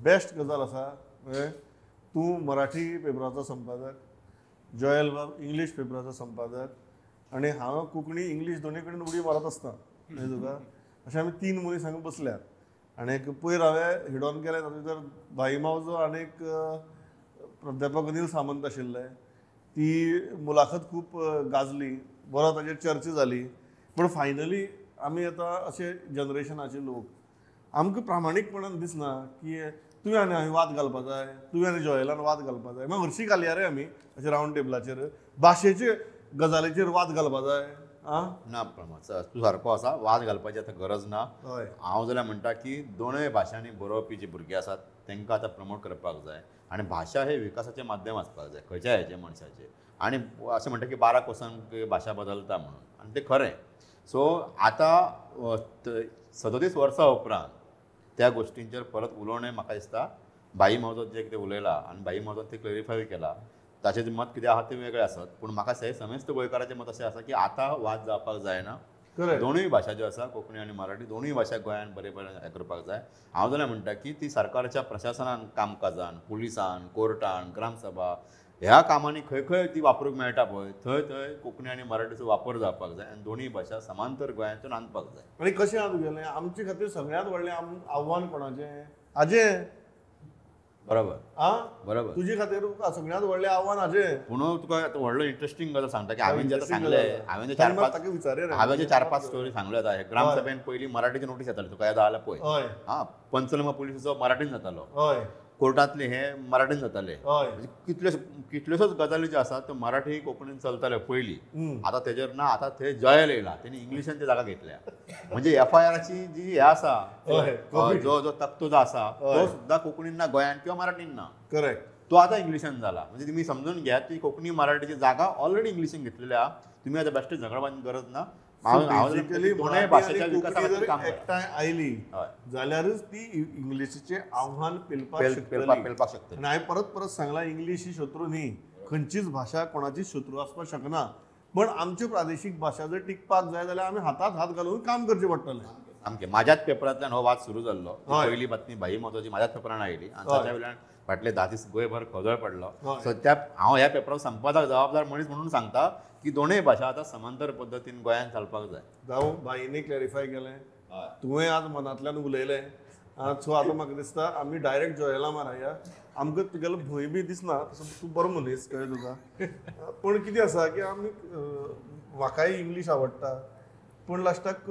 Best गजाल आसा म्हणजे तूं मराठी पेपराचो संपादक, जोएल बाब इंग्लीश पेपराचो संपादक आनी हांव कोंकणी इंग्लीश दोनी कडेन उडी मारत आसता कळ्ळें तुका. अशें आमी 3 मनीस हांगा बसल्यात आनी एक पयर हांवें हिडॉन केलें तातूंत भितर भाई मावजो आनी एक प्राध्यापक अनिल सामंत आशिल्ले. ती मुलाखत खूब गाजली, बरो ताजेर चर्चा जाली. पूण फायनली आमी आतां अशे जनरेशनाचे लोक आमकां प्रामाणीकपणान दिसना की तुवें आनी हांवें वाद घालपा जाय, तुवें आनी जोएलान वाद घालपा जाय. मागीर हरशीं घालया रे आमी अशें रावंड टेबलाचेर भाशेचे गजालीचेर वाद घालपा जाय. आं ना प्रमोद, तूं सारको आसा, वाद घालपाची आतां गरज ना. हय, हांव जाल्यार म्हणटा की दोनूय भाशांनी बरोवपी जी भुरगीं आसात तांकां आतां प्रमोट करपाक जाय आनी भाशा हे विकासाचें माध्यम आसपाक जाय खंयच्याय हेचें मनशाचें. आनी अशें म्हणटा की 12 कोसांक भाशा बदलता म्हणून, आनी तें खरें. सो आतां 37 वर्सां उपरांत त्या गोश्टींचेर परत उलोवणें म्हाका दिसता भाई मावजो जें कितें उलयला आनी भाई मावजोन तें क्लॅरिफाय केलां, ताचें मत कितें आहा तें वेगळें आसत, पूण म्हाका समेस्त गोंयकाराचें मत अशें आसा की आतां वाद जावपाक जायना. दोनूय भाशा ज्यो आसा कोंकणी आनी मराठी दोनूय भाशा गोंयान बरे बरें हें करपाक जाय. हांव जाल्यार म्हणटा की ती सरकाराच्या प्रशासनान कामकाजान, पुलिसान, कोर्टान, ग्रामसभा ह्या कामांनी खंय खंय ती वापरूंक मेळटा पळय थंय थंय कोंकणी आनी मराठीचो वापर जावपाक जाय आनी दोनूय भाशा समांतर गोंयांतून आणपाक जाय. आनी कशें आहा तुगेलें आमचे खातीर सगळ्यांत व्हडलें आव्हान कोणाचें? हाजें. बरोबर. आं बरोबर, तुजे खातीर सगळ्यांत व्हडलें आव्हान हाजें. पूण तुका आतां व्हडलो इंट्रस्टींग गजाल सांगता की हांवें जें आतां सांगलें, हांवें जे 4-5 हांवें जे 4-5 स्टोरी सांगल्यो आतां ग्रामसभेन पयलीं मराठीची नोटीस येताली, तुका याद जाल्यार पळय. आं, पंचनामा पुलिसाचो मराठीन जातालो, कोर्टांतले हे मराठीन जाताले, म्हणजे कितल्योश्योच गजाली ज्यो आसात त्यो मराठी कोंकणीन चलताल्यो पयलीं. आतां तेजेर ना, आतां ते जॉयल येयला, तेणी इंग्लिशान ती जागा घेतल्या. म्हणजे एफआयआराची जी हे आसा जो जो तक्तो जो आसा तो सुद्दां कोंकणीन ना गोंयान किंवा मराठीन ना. करेक्ट, तो आतां इंग्लिशान जाला. म्हणजे तुमी समजून घेयात की कोंकणी मराठीची जागा ऑलरेडी इंग्लिशीन घेतलेली आहा. तुमी आतां बेश्टे झगडपाची गरज ना. दोनूय भाशेच्या विकासा खातीर काम एकठांय आयली जाल्यारच ती इंग्लिशीचें आव्हान पेलपाक शकतली. आनी हांवें परत परत सांगलां, इंग्लीश ही शत्रू न्ही, खंयचीच भाशा कोणाचीच शत्रू आसपाक शकना. पण आमच्यो प्रादेशीक भाशा जर टिकपाक जाय जाल्यार आमी हातांत हात घालून काम करचें पडटलें. सामकें म्हाज्याच पेपरांतल्यान हो वाद सुरू जाल्लो. पयली बातमी भाई मावजोची म्हाज्याच पेपरान आयली आनी ताच्या वयल्यान फाटले 10 दीस गोंयभर खवदळ पडलो. सो त्या हांव ह्या पेपरार संपादक जबाबदार मनीस म्हणून सांगता की दोनूय भाशा आतां समांतर पद्दतीन गोंयांत चलपाक जाय. जावं भाईनी क्लॅरिफाय केलें, तुवें आज मनांतल्यान उलयलें. सो आतां म्हाका दिसता आमी डायरेक्ट जोयला माराया. आमकां तुगेलो भंय बी दिसना, तसो तूं बरो मनीस कळ्ळें तुका. पूण कितें आसा की आमी म्हाकाय इंग्लीश आवडटा, पूण लास्टाक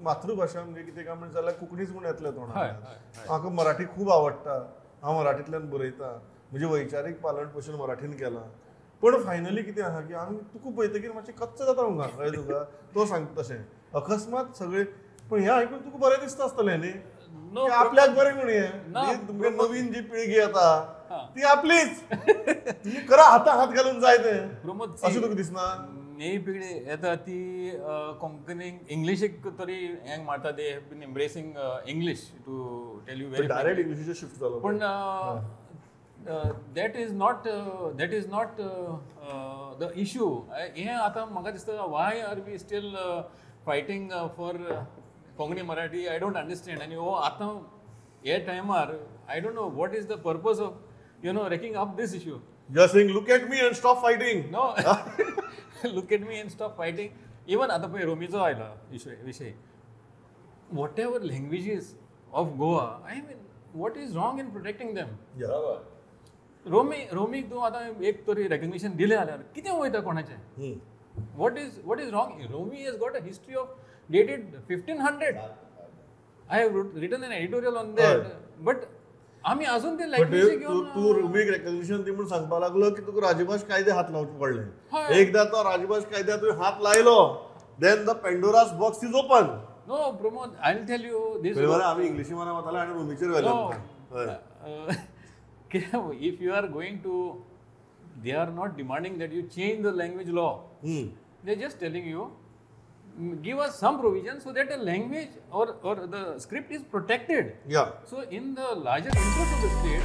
मातृभाशा म्हणजे कितें काय म्हणजें जाल्यार कोंकणीच म्हूण येतलें तोंडार. म्हाका मराठी खूब आवडटा, हांव मराठींतल्यान बरयतां, म्हजें वैचारीक पालन पोशण मराठीन केलां. पूण फायनली कितें आसा की आमी तुका पळयतकीर मातशें कच्च जाता आमकां कळ्ळें तुका. तो सांगता तशें अकस्मात सगळें, पूण हें आयकून तुका बरें दिसता आसतलें न्ही, आपल्याक बरें म्हण हें तुमगे नवीन जी पिळगी येता ती आपलीच, तुमी करा हाता हात घालून जाय तें, अशें तुका दिसना? नवी पिळगी येता ती कोंकणी इंग्लिशीक तरी हें मारता, they have been embracing English to tell you very direct इंग्लिशीचेर shift जालो. पूण that is not the issue. हें आतां म्हाका दिसता why are we still fighting for Konkani Marathi, I don't understand. आनी हो आतां हे टायमार I don't know what is the purpose of you know raking up this issue. You are saying look at me and stop fighting. No, look at me and stop fighting. Even आतां पळय रोमीचो आयलो विशय, whatever languages of Goa, I mean what is wrong in protecting them? रोमी रोमीक तूं आतां एक तरी recognition दिलें जाल्यार कितें वयता कोणाचें? What is wrong? Romi has got a history of dated 1500. I have written an editorial on that. But आमी अजून ते लँग्वेज घेवन तूं रोमीक रेकग्निशन दी म्हूण सांगपाक लागलो की तुका राजभाश कायदे हात लावचे पडले. एकदां तो राजभाश कायद्या तुवें हात लायलो, then the Pandora's box is open. No Pramod, I will tell you this. आमी इंग्लिशी मना वताले आनी रोमीचेर व्हेले. If you are going to, they are not demanding that you change the language law. They are just telling you give us some provision so that the language or the script is protected. Yeah. So in the larger interest of the state,